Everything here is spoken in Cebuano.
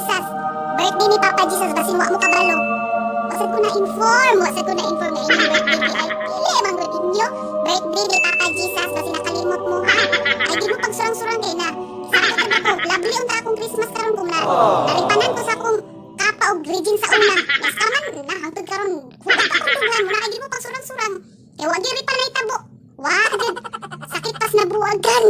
Jesus. Birthday ni Papa Jesus, basin wa mo kabalo. Wa sad ko na inform, wa sad ko na inform nga inyong birthday di ay dili man gud inyo. Birthday ni Papa Jesus, basin nakalimot mo, ha. Ay, di mo pagsurang-surang kay na. Sakit na ko, lovely unta akong Christmas karon kung na naripanan ko sa akong kapa og Regine sa una. Yes ka man na hangtod karon. Hugat akong dughan mo na ay di mo pagsurang-surang. Kay wa gyud ripan nahitabo. Wa gyud. Sakit pas nabuwagan.